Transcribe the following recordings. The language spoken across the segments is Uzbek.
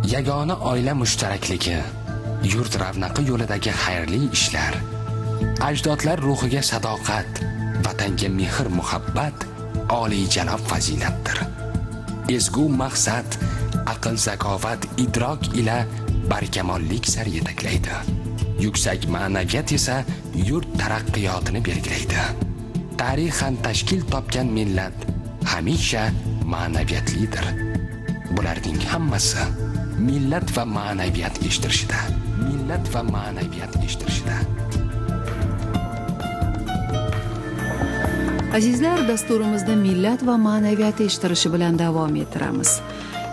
Yagona oila mushtarakligi, yurt ravnaqi yo'lidagi xayrli ishlar, ajdodlar ruhiga sadoqat, vatanga mehr-muhabbat oliyjanob fazilatdir. Ezgu maqsad, aql, zakovat, idrok ila barkamollik sari yetaklaydi. Yuksak ma'naviyat esa yurt taraqqiyotini belgilaydi. Tarixan tashkil topgan millat hamisha ma'naviyatlidir. Bularning hammasi millat va ma'naviyat eshittirishida. Millat va ma'naviyat eshittirishida. Azizlar, dasturimizda millat va ma'naviyat eshittirishi bilan davom ettiramiz.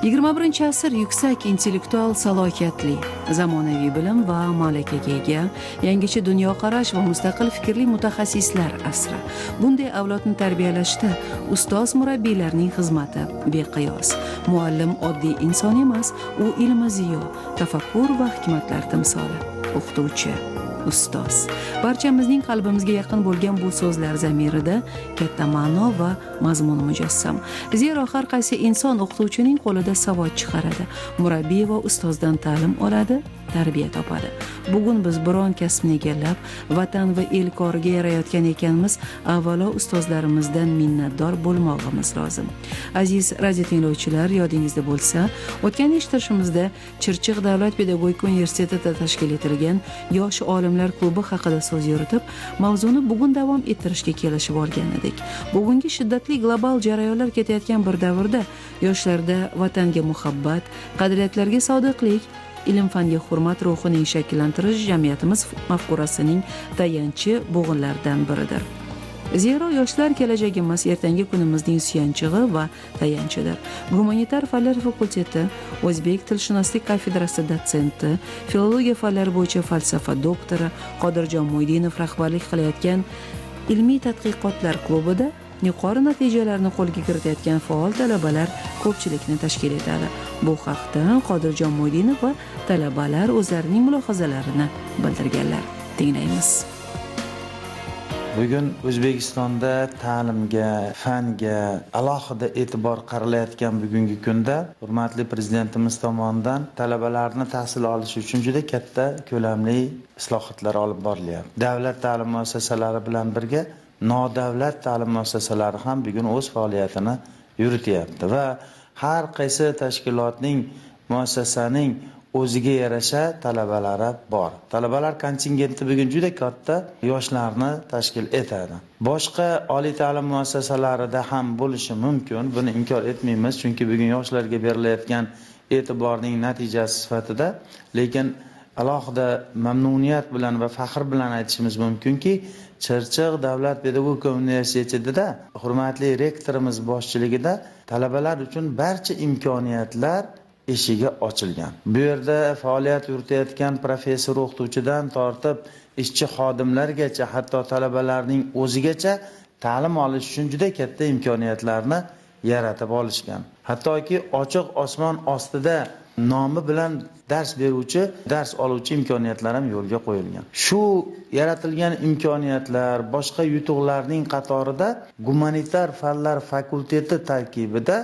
21-asr yuksak intellektual salohiyatli, zamonaviy bilim va malakaga ega, yangicha dunyoqarash va mustaqil fikrli mutaxassislar asri. Bunday avlodni tarbiyalashda ustoz murabbiylarning xizmati beqiyos. Muallim oddiy inson emas, u ilmi ziyo, tafakkur va hikmatlar timsoli. O'qituvchi, ustoz. Barchamizning qalbimizga yaqin bo'lgan bu so'zlar zamirida katta ma'no va mazmun mujassam. Zero har qaysi inson o'qituvchining qo'lida savod chiqaradi, murabbiy va ustozdan ta'lim oladi, tarbiya topadi. Bugun biz biron kasbni egallab, vatan va el koriga yarayotgan ekanmiz, avvalo ustozlarimizdan minnatdor bo'lmog'imiz lozim. Aziz radio tinglovchilar, yodingizda bo'lsa, o'tgan eshittirishimizda Chirchiq davlat pedagogika universitetida tashkil etilgan yosh olimlar klubi haqida so'z yuritib, mavzuni bugun davom ettirishga kelishib olgan edik. Bugungi shiddatli global jarayonlar ketayotgan bir davrda yoshlarda vatanga muhabbat, qadriyatlarga sodiqlik, ilm fanga hurmat ruhining shakllantirish jamiyatimiz mafkurasining tayanchi bo'g'inlaridan biridir. Zero yoshlar kelajagimiz, ertangi kunimizning suyanchig'i va tayanchidir. Gumanitar fanlar fakulteti O'zbek tilshunoslik kafedrasi dotsenti, filologiya fanlari bo'yicha falsafa doktori Qodirjon Mo'ydinov rahbarlik qilayotgan ilmiy tadqiqotlar klubida yuqori natijalarni qo'lga kiritayotgan faol talabalar ko'pchilikni tashkil etadi. Bu haqda Qodirjon Mo'ydinov va talabalar o'zlarining mulohazalarini bildirganlar. Tinglaymiz. Bugun O'zbekistonda ta'limga, fanga alohida e'tibor qaralayotgan bugungi kunda hurmatli prezidentimiz tomonidan talabalarni tahsil olishi uchun juda katta ko'lamli islohotlar olib borilyapti. Davlat ta'lim muassasalari bilan birga nodavlat ta'lim muassasalari ham bugun o'z faoliyatini yurityapti va har qaysi tashkilotning, muassasaning o'ziga yarasha talabalari bor. Talabalar kontingenti bugun juda katta yoshlarni tashkil etadi. Boshqa oliy ta'lim muassasalarida ham bo'lishi mumkin, buni inkor etmaymiz, chunki bugun yoshlarga berilayotgan e'tiborning natijasi sifatida, lekin alohida mamnuniyat bilan va faxr bilan aytishimiz mumkinki, Chirchiq davlat pedagogika universitetida hurmatli rektorimiz boshchiligida talabalar uchun barcha imkoniyatlar eshigi ochilgan. Bu yerda faoliyat yuritayotgan professor o'qituvchidan tortib ishchi xodimlargacha, hatto talabalarning o'zigacha ta'lim olish uchun juda katta imkoniyatlarni yaratib olishgan. Hattoki ochiq osmon ostida nomi bilan dars beruvchi, dars oluvchi imkoniyatlar ham yo'lga qo'yilgan. Shu yaratilgan imkoniyatlar, boshqa yutuqlarning qatorida gumanitar fanlar fakulteti tarkibida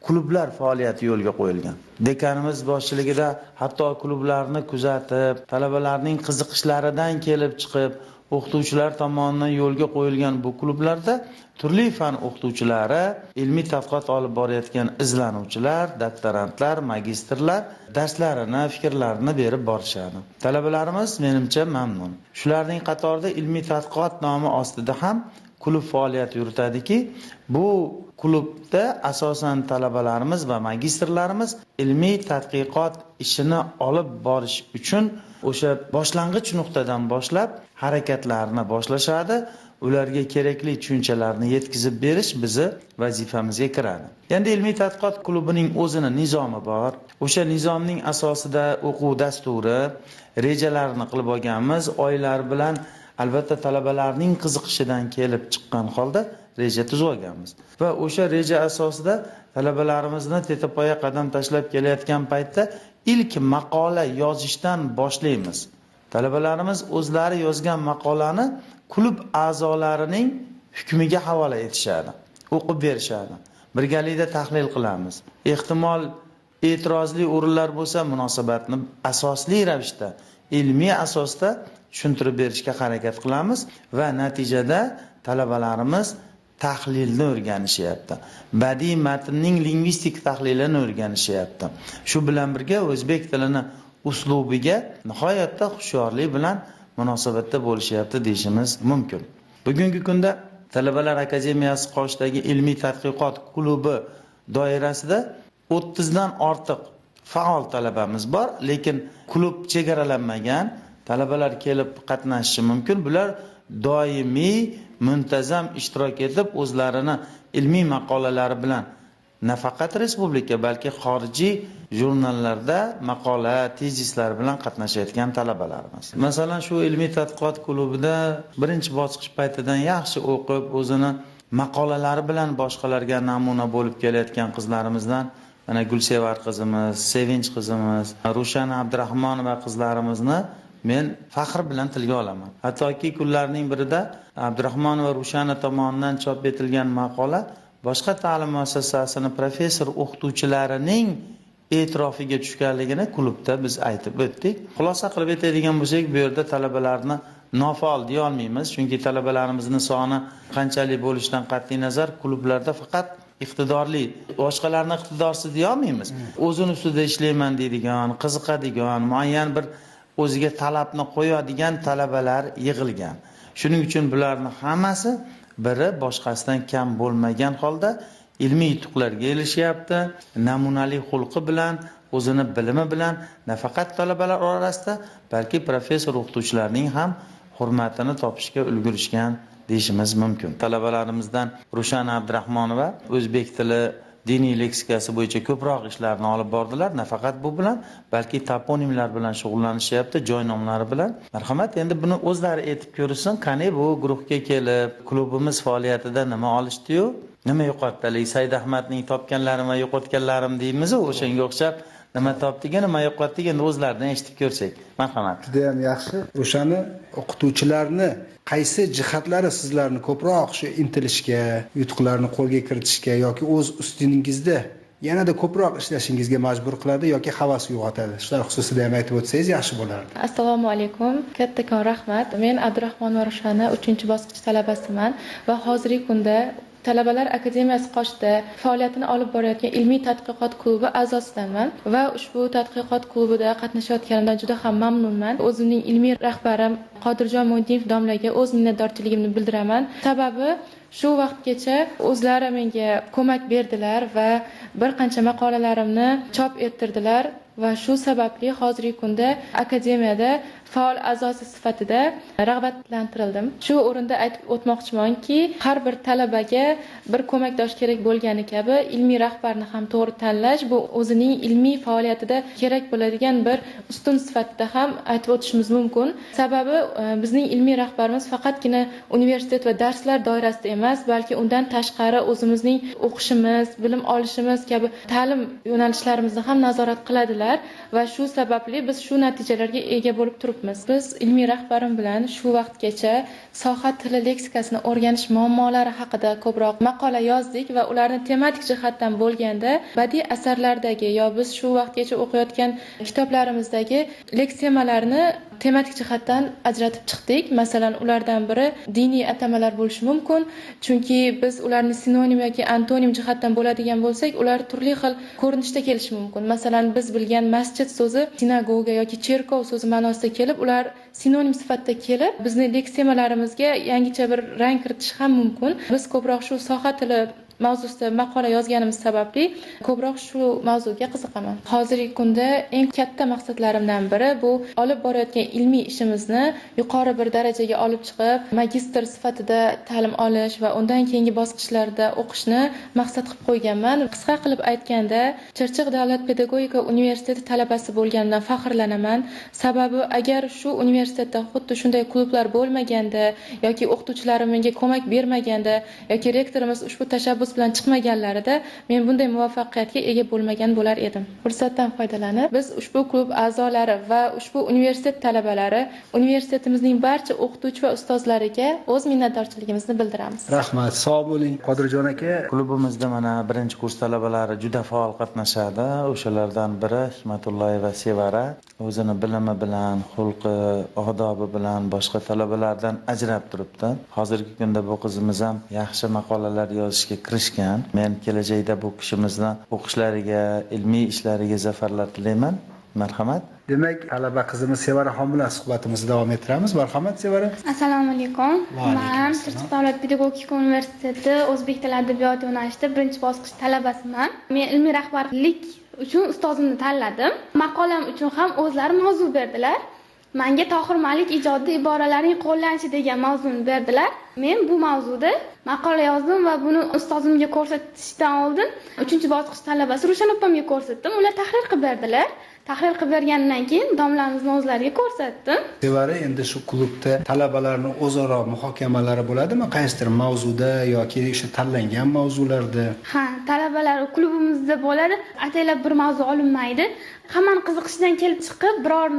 klublar faoliyati yo'lga qo'yilgan. Dekanimiz boshchiligida hatto klublarni kuzatib, talabalarning qiziqishlaridan kelib chiqib, o'qituvchilar tomonidan yo'lga qo'yilgan bu klublarda turli fan o'qituvchilari, ilmiy tadqiqot olib borayotgan izlanuvchilar, doktorantlar, magistrlar darslarini, fikrlarini berib borishadi. Talabalarimiz menimcha mamnun. Shularning qatorida ilmiy tadqiqot nomi ostida ham klub faoliyat yuritadiki, bu klubda asosan talabalarimiz va magistrlarimiz ilmiy tadqiqot ishini olib borish uchun o'sha boshlang'ich nuqtadan boshlab harakatlarni boshlashadi. Ularga kerakli tushunchalarni yetkazib berish bizi vazifamizga kiradi. Endi ilmiy tadqiqot klubining o'zini nizomi bor. O'sha nizomning asosida o'quv dasturi, rejalarini qilib olganmiz. Oylar bilan albatta talabalarning qiziqishidan kelib chiqqan holda reja tuzib olganmiz. Va o'sha reja asosida talabalarimizni tetapoya qadam tashlab kelayotgan paytda ilk maqola yozishdan boshlaymiz. Talabalarimiz o'zlari yozgan maqolani klub a'zolarining hukmiga havola etishadi, o'qib berishadi. Birgalikda tahlil qilamiz. Ehtimol E'tirozli o'rinlar bo'lsa, munosabatni asosli ravishda, ilmiy asosda tushuntirib berishga harakat qilamiz va natijada talabalarimiz tahlilni o'rganishyapti. Badiiy matnning lingvistik tahlilini o'rganishyapti. Shu bilan birga o'zbek tilini uslubiga nihoyatda hushyorlik bilan munosabatda bo'lishyapti deyishimiz mumkin. Bugungi kunda Talabalar akademiyasi qoshidagi ilmiy tadqiqot klubi doirasida 30 dan ortiq faol talabamiz bor, lekin klub chegaralanmagan, talabalar kelib qatnashishi mumkin. Bular doimiy muntazam ishtirok etib, o'zlarini ilmiy maqolalari bilan nafaqat respublika, balki xorijiy jurnallarda maqola, tezislar bilan qatnashayotgan talabalarimiz. Masalan, shu ilmiy tadqiqot klubida birinchi bosqich paytidan yaxshi o'qib, o'zini maqolalari bilan boshqalarga namuna bo'lib kelayotgan qizlarimizdan mana Gulsevar qizimiz, Sevinch qizimiz, Rushana Abdurahmonova qizlarimizni men faxr bilan tilga olaman. Hattoki kunlarning birida Abdurahmonova Rushana tomonidan chop etilgan maqola boshqa ta'lim muassasasini professor o'qituvchilarining e'tirofiga tushganligini klubda biz aytib o'tdik. Xulosa qilib aytadigan bo'lsak, bu yerda talabalarni nofaol deya olmaymiz, chunki talabalarimizning soni qanchalik bo'lishidan qat'iy nazar klublarda faqat iqtidorli, boshqalarni iqtidorsiz deya olmaymiz. O'zini ustida ishlayman deydigan, qiziqadigan, muayyan bir o'ziga talabni qo'yadigan talabalar yig'ilgan. Shuning uchun bularning hammasi biri boshqasidan kam bo'lmagan holda ilmiy yutuqlarga erishyapti. Namunali xulqi bilan, o'zini bilimi bilan nafaqat talabalar orasida, balki professor o'qituvchilarning ham hurmatini topishga ulgurishgan deyishimiz mumkin. Talabalarimizdan Rushana Abdurahmonova o'zbek tili diniy leksikasi bo'yicha ko'proq ishlarni olib bordilar. Nafaqat bu bilan, balki toponimlar bilan shug'ullanishyapti, joy nomlari bilan. Marhamat, endi buni o'zlari aytib ko'rsin, qani bu guruhga kelib, klubimiz faoliyatida nima olishdi-yu, nima yo'qotdilar? Said Ahmadning topganlarim va yo'qotganlarim deymiz-ku, o'shanga o'xshab nima topdik, nima yo'qotdik, endi o'zlaridan eshitib ko'rsak. Marhamat. Juda ham yaxshi. O'shani o'qituvchilarni qaysi jihatlari sizlarni ko'proq shu intilishga, yutuqlarni qo'lga kiritishga yoki o'z ustingizda yanada ko'proq ishlashingizga majbur qiladi yoki havas uyg'otadi? Shular xususida ham aytib o'tsangiz yaxshi bo'lardi. Assalomu alaykum. Kattakon rahmat. Men Abdurahmonova Rushana 3-bosqich talabasiman va hozirgi kunda Talabalar akademiyasi qoshida faoliyatini olib borayotgan ilmiy tadqiqot klubi a'zosidanman va ushbu tadqiqot klubida qatnashayotganimdan juda ham mamnunman. O'zimning ilmiy rahbarim Qodirjon Mo'ydinov domlaga o'z minnatdorchiligimni bildiraman. Sababi shu vaqtgacha o'zlari menga ko'mak berdilar va bir qancha maqolalarimni chop ettirdilar va shu sababli hozirgi kunda akademiyada faol a'zosi sifatida rag'batlantirildim. Shu o'rinda aytib o'tmoqchimanki, har bir talabaga bir ko'makdosh kerak bo'lgani kabi ilmiy rahbarni ham to'g'ri tanlash bu o'zining ilmiy faoliyatida kerak bo'ladigan bir ustun sifatida ham aytib o'tishimiz mumkin. Sababi bizning ilmiy rahbarimiz faqatgina universitet va darslar doirasida emas, balki undan tashqari o'zimizning o'qishimiz, bilim olishimiz kabi ta'lim yo'nalishlarimizni ham nazorat qiladilar va shu sababli biz shu natijalarga ega bo'lib turibmiz. Biz ilmiy rahbarim bilan shu vaqtgacha soha tili leksikasini o'rganish muammolari haqida ko'proq maqola yozdik va ularni tematik jihatdan bo'lganda badiiy asarlardagi yo biz shu vaqtgacha o'qiyotgan kitoblarimizdagi leksemalarni tematik jihatdan ajratib chiqdik. Masalan, ulardan biri diniy atamalar bo'lishi mumkin, chunki biz ularni sinonim yoki antonim jihatdan bo'ladigan bo'lsak, ular turli xil ko'rinishda kelishi mumkin. Masalan, biz bilgan masjid so'zi sinagoga yoki cherkov so'zi ma'nosida kelib, ular sinonim sifatida kelib, bizni leksemalarimizga yangicha bir rang kiritish ham mumkin. Biz ko'proq shu soha tili mavzusida maqola yozganimiz sababli ko'proq shu mavzuga qiziqaman. Hozirgi kunda eng katta maqsadlarimdan biri bu olib borayotgan ilmiy ishimizni yuqori bir darajaga olib chiqib, magistr sifatida ta'lim olish va undan keyingi bosqichlarda o'qishni maqsad qilib qo'yganman. Qisqa qilib aytganda, Chirchiq davlat pedagogika universiteti talabasi bo'lganimdan faxrlanaman. Sababi agar shu universitetda xuddi shunday klublar bo'lmaganda yoki o'qituvchilarim menga ko'mak bermaganda yoki rektorimiz ushbu tashabbus bilan chiqmaganlarida men bunday muvaffaqiyatga ega bo'lmagan bo'lar edim. Fursatdan foydalanib, biz ushbu klub a'zolari va ushbu universitet talabalari universitetimizning barcha o'qituvchi va ustozlariga o'z minnatdorchiligimizni bildiramiz. Rahmat, sog' bo'ling Qodirjon aka. Klubimizda mana birinchi kurs talabalari juda faol qatnashadi. O'shalardan biri Hikmatullayeva Sevara o'zini bilimi bilan, xulqi, odobi bilan boshqa talabalardan ajrab turibdi. Hozirgi kunda bu qizimiz ham yaxshi maqolalar yozishga kirishgan. Men kelajakda bu kishimizni o'qishlariga, ilmiy ishlariga zafarlar tilayman. Marhamat. Demak, talaba qizimiz Sevaraxon bilan suhbatimizni davom ettiramiz. Marhamat Sevara. Assalomu alaykum. Men Chirchiq davlat pedagogika universiteti o'zbek tili adabiyoti yo'nalishida birinchi bosqich talabasiman. Men ilmiy rahbarlik uchun ustozimni tanladim. Maqolam uchun ham o'zlari mavzu berdilar. Menga Tohir Malik ijodi iboralarning qo'llanishi degan mavzuni berdilar. Men bu mavzuda maqola yozdim va buni ustozimga ko'rsatishdan oldin 3-bosqich talabasi Rushan opamga ko'rsatdim. Ular tahrir qilib berdilar. Tahrir qilib bergandan keyin domlamizni o'zlariga ko'rsatdim. Sevara, endi shu klubda talabalarning o'zaro muhokamalari bo'ladimi? Qaysidir mavzuda yoki o'sha tanlangan mavzularda? Ha, talabalar klubimizda bo'ladi. Ataylab bir mavzu olinmaydi. Hammani qiziqishidan kelib chiqib biror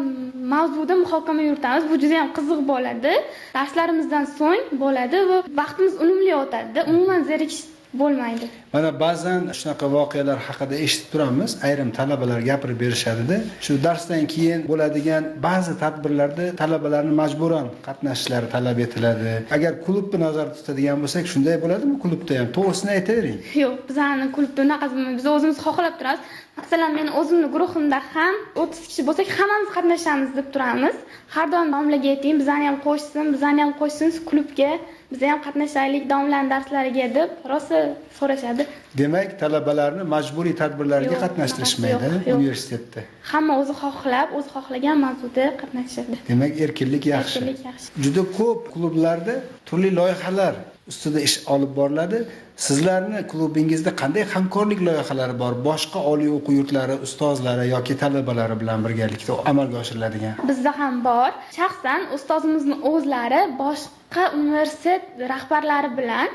mavzuda muhokama yuritamiz. Bu juda ham qiziq bo'ladi. Darslarimizdan so'ng bo'ladi va vaqtimiz unumli o'tadi. Umuman zerikish bo'lmaydi. Mana ba'zan shunaqa voqealar haqida eshitib turamiz, ayrim talabalar gapirib berishadi-da. Shu darsdan keyin bo'ladigan ba'zi tadbirlarda talabalarni majburan qatnashishlari talab etiladi. Agar klubni nazarda tutadigan bo'lsak, shunday bo'ladimi klubda ham? To'g'risini aytavering. Yo'q, bizani klubda unaqa biz o'zimiz xohlab turamiz. Masalan, men o'zimni guruhimda ham 30 kishi bo'lsak, hammamiz qatnashamiz deb turamiz. Har doim domlaga ayting, bizani ham qo'shsin, bizani ham qo'shsin klubga, biz ham qatnashaylik domlaning darslariga deb rosa so'rashadi. Demak, talabalarni majburiy tadbirlarga qatnashtirishmaydi universitetda. Hamma o'zi xohlab, o'zi xohlagan mavzuda qatnashadi. Demak, erkinlik yaxshi. Erkinlik yaxshi. Juda ko'p klublarda turli loyihalar ustida ish olib boriladi. Sizlarni klubingizda qanday hamkorlik loyihalari bor? Boshqa oliy o'quv yurtlari ustozlari yoki talabalari bilan birgalikda amalga oshiriladigan? Bizda ham bor. Shaxsan ustozimizning o'zlari boshqa universitet rahbarlari bilan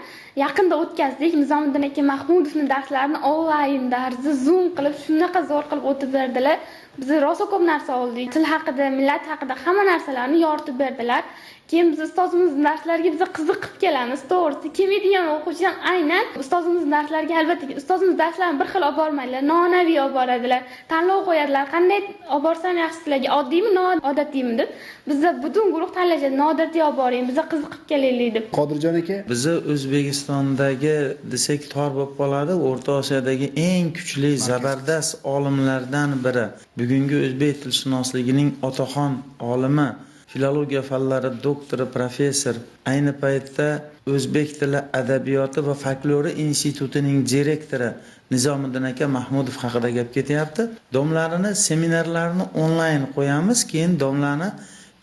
yaqinda o'tkazdik. Nizomiddin aka Mahmudovning darslarini onlayn tarzda Zoom qilib, shunaqa zo'r qilib o'tib berdilar. Biz rosa ko'p narsa oldik. Til haqida, millat haqida hamma narsalarni yoritib berdilar. Keyin biz ustozimizning darslariga biz qiziqib kelamiz, to'g'risi. Kelmaydigan o'quvchi ham aynan ustozimizning darslariga, albatta ustozimiz darslarini bir xil olib bormaydilar, noanaviy olib boradilar. Tanlov qo'yadilar, qanday olib borsam yaxshi sizlarga, oddiymi, noodatiy deb. Bizda butun guruh tanlashadi, noodatiy olib boring, biz qiziqib kelaylik deb. Qodirjon aka, bizni O'zbekistondagi desak tor bo'lib qoladi, O'rta Osiyodagi eng kuchli zabardast olimlardan biri, bugungi o'zbek tilshunosligining otaxon olimi, filologiya fanlari doktori, professor, ayni paytda O'zbek tili adabiyoti va folklori institutining direktori Nizomiddin aka Mahmudov haqida gap ketyapti. Domlarini, seminarlarini onlayn qo'yamiz, keyin domlani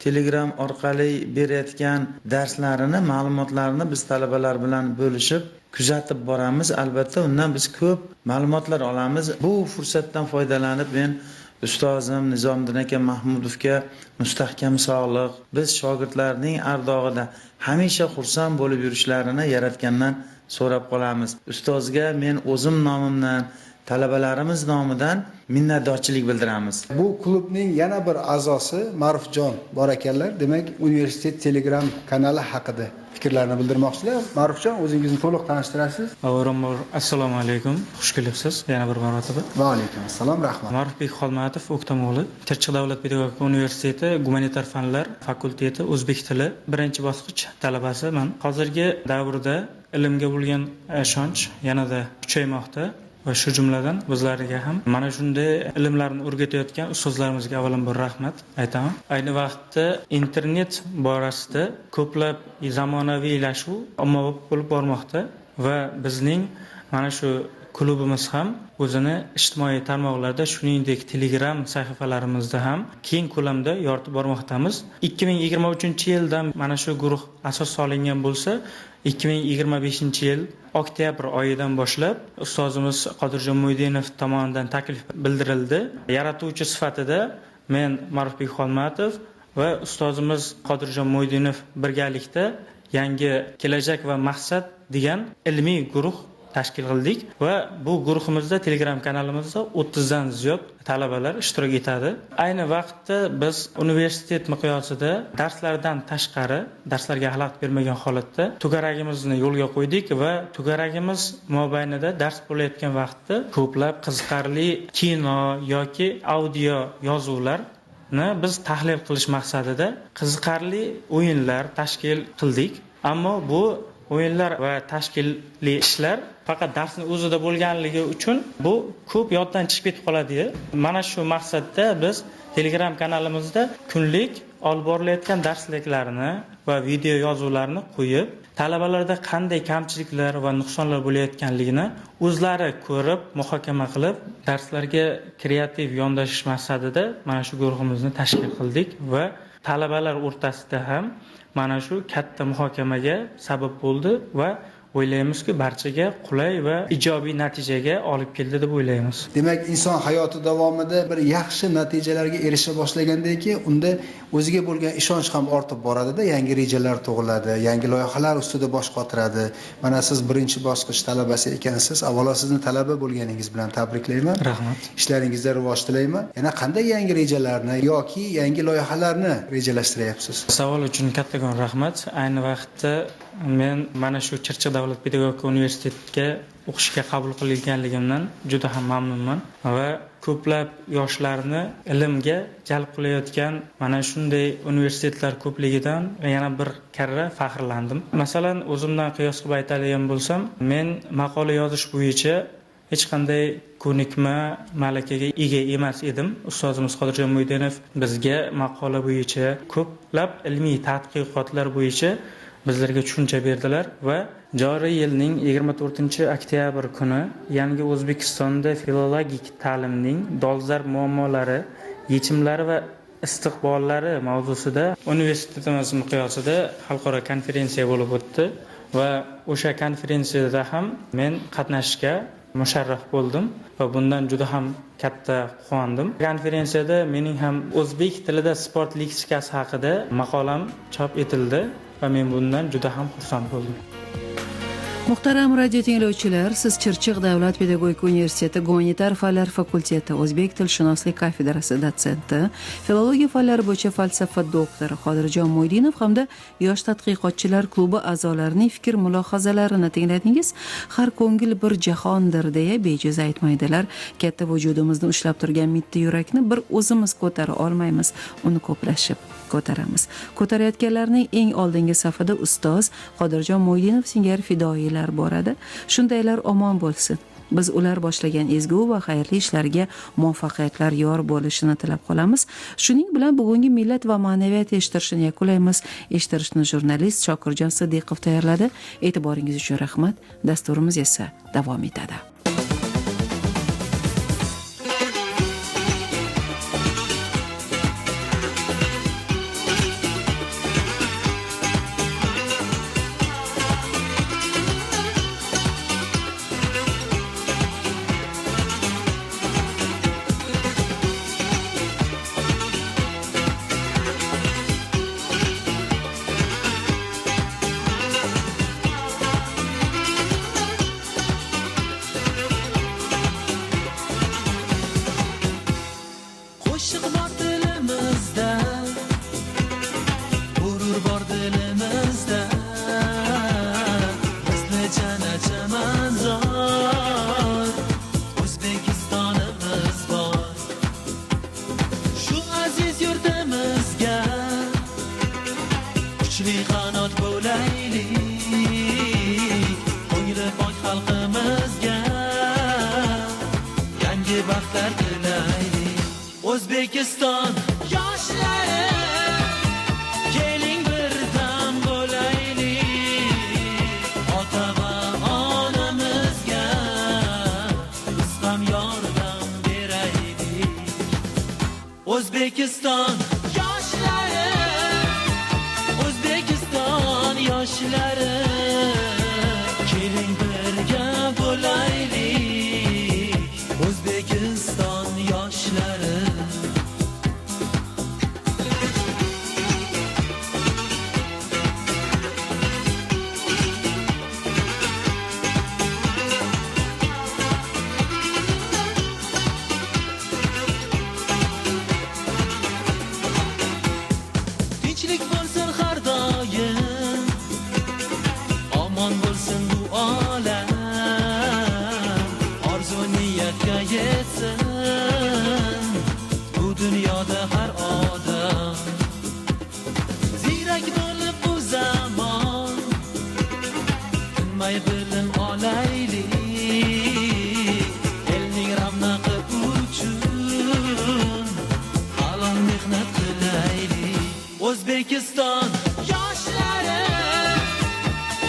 Telegram orqali berayotgan darslarini, ma'lumotlarini biz talabalar bilan bo'lishib kuzatib boramiz. Albatta undan biz ko'p ma'lumotlar olamiz. Bu fursatdan foydalanib men ustozim Nizomiddin aka Mahmudovga mustahkam sog'liq, biz shogirdlarning ardog'ida hamisha xursand bo'lib yurishlarini yaratgandan so'rab qolamiz. Ustozga men o'zim nomimdan, talabalarimiz nomidan minnatdorchilik bildiramiz. Bu klubning yana bir a'zosi Ma'rufjon bor ekanlar. Demak, universitet Telegram kanali haqida fikrlarini bildirmoqchilar. Ma'rufjon, o'zingizni to'liq tanishtirasiz. Avvalambor assalomu alaykum. Xush kelibsiz yana bir marotaba. Va alaykum assalom, rahmat. Ma'rufbek Xolmatov, O'ktamo'g'li, Chirchiq davlat pedagogika universiteti gumanitar fanlar fakulteti o'zbek tili 1-bosqich talabasiman. Hozirgi davrda ilmga bo'lgan ishonch yanada kuchaymoqda va shu jumladan bizlarga ham mana shunday ilmlarni o'rgatayotgan ustozlarimizga avvalambor rahmat aytaman. Ayni vaqtda internet borasida ko'plab zamonaviylashuv ommabop bo'lib bormoqda va bizning mana shu klubimiz ham o'zini ijtimoiy tarmoqlarda, shuningdek Telegram sahifalarimizda ham keng ko'lamda yoritib bormoqdamiz. 2023-yildan mana shu guruh asos solingan bo'lsa, 2025-yil oktyabr oyidan boshlab ustozimiz Qodirjon Mo'ydinov tomonidan taklif bildirildi. Yaratuvchi sifatida men Ma'rufbek Xolmatov va ustozimiz Qodirjon Mo'ydinov birgalikda yangi kelajak va maqsad degan ilmiy guruh tashkil qildik va bu guruhimizda, Telegram kanalimizda 30 dan ziyod talabalar ishtirok etadi. Ayni vaqtda biz universitet miqyosida darslardan tashqari, darslarga xalaqit bermagan holatda to'garagimizni yo'lga qo'ydik va to'garagimiz mobaynida dars bo'layotgan vaqtda ko'plab qiziqarli kino yoki audio yozuvlarni biz tahlil qilish maqsadida qiziqarli o'yinlar tashkil qildik. Ammo bu o'yinlar va tashkilli ishlar faqat darsning o'zida bo'lganligi uchun bu ko'p yoddan chiqib ketib qoladi. Mana shu maqsadda biz Telegram kanalimizda kunlik olib borilayotgan darsliklarni va video yozuvlarni qo'yib, talabalarda qanday kamchiliklar va nuqsonlar bo'layotganligini o'zlari ko'rib, muhokama qilib, darslarga kreativ yondashish maqsadida mana shu guruhimizni tashkil qildik va talabalar o'rtasida ham mana shu katta muhokamaga sabab bo'ldi va o'ylaymizki, barchaga qulay va ijobiy natijaga olib keldi deb o'ylaymiz. Demak, inson hayoti davomida bir yaxshi natijalarga erisha boshlagandan keyin unda o'ziga bo'lgan ishonch ham ortib boradida, yangi rejalar tug'iladi, yangi loyihalar ustida bosh qotiradi. Mana siz birinchi bosqich talabasi ekansiz. Avvalo sizni talaba bo'lganingiz bilan tabriklayman. Rahmat. Ishlaringizda rivoj tilayman. Yana qanday yangi rejalarni yoki yangi loyihalarni rejalashtiryapsiz? Savol uchun kattakon rahmat. Ayni vaqtda men mana shu Chirchiq davlat pedagogika universitetiga o'qishga qabul qilinganligimdan juda ham mamnunman va ko'plab yoshlarni ilmga jalb qilayotgan mana shunday universitetlar ko'pligidan yana bir karra faxrlandim. Masalan, o'zimdan qiyos qilib aytadigan bo'lsam, men maqola yozish bo'yicha hech qanday ko'nikma, malakaga ega emas edim. Ustozimiz Qodirjon Mo'ydinov bizga maqola bo'yicha ko'plab ilmiy tadqiqotlar bo'yicha bizlarga tushuncha berdilar va joriy yilning 24-oktyabr kuni Yangi O'zbekistonda filologik ta'limning dolzarb muammolari, yechimlari va istiqbollari mavzusida universitetimiz miqyosida xalqaro konferensiya bo'lib o'tdi va o'sha konferensiyada ham men qatnashishga musharraf bo'ldim va bundan juda ham katta quvondim. Konferensiyada mening ham o'zbek tilida sport leksikasi haqida maqolam chop etildi va men bundan juda ham xursand bo'ldim. Muhtaram radio tinglovchilar, siz Chirchiq davlat pedagogika universiteti gumanitar fanlar fakulteti o'zbek tilshunoslik kafedrasi dotsenti, filologiya fanlari bo'yicha falsafa doktori Qodirjon Mo'ydinov hamda yosh tadqiqotchilar klubi a'zolarining fikr mulohazalarini tingladingiz. Har ko'ngil bir jahondir deya bejiz aytmaydilar. Katta vujudimizni ushlab turgan mitti yurakni bir o'zimiz ko'tara olmaymiz, uni ko'plashib ko'taramiz. Ko'tarayotganlarning eng oldingi safida ustoz Qodirjon Mo'ydinov singari fidoyilar boradi. Shundaylar omon bo'lsin. Biz ular boshlagan ezgu va xayrli ishlarga muvaffaqiyatlar yor bo'lishini tilab qolamiz. Shuning bilan bugungi millat va ma'naviyat eshittirishini yakunlaymiz. Eshittirishni jurnalist Shokirjon Sidiqov tayyorladi. E'tiboringiz uchun rahmat. Dasturimiz esa davom etadi. O'zbekiston yoshlari, keling birdam bo'laylik, ota va onamizga biz ham yordam beraylik. O'zbekiston yoshlari, O'zbekiston yoshlari, keling birga bo'laylik, O'zbekiston yoshlari. O'zbekiston yoshlari,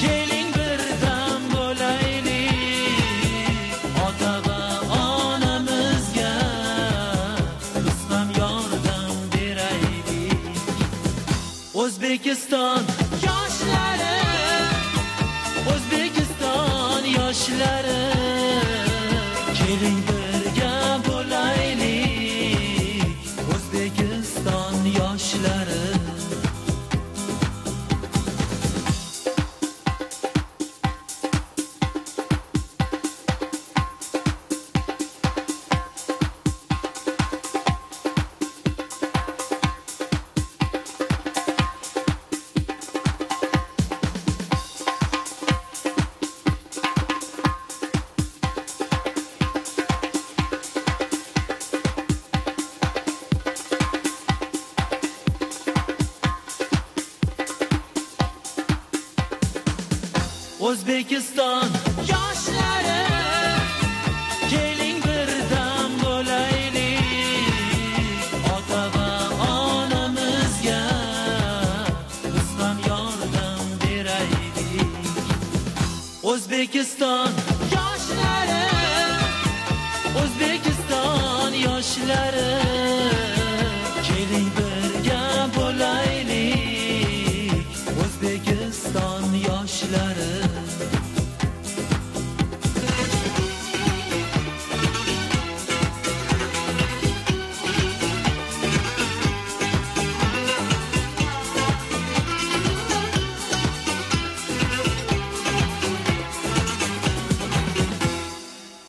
keling birdam bo'laylik. Ota va onamizga biz ham yordam beraylik. O'zbekiston yoshlari, O'zbekiston yoshlari, keling birga bo'laylik. O'zbekiston yoshlari. O'zbekiston yoshlari, keling birdam bo'laylik. Ota va onamizga biz ham yordam beraylik. O'zbekiston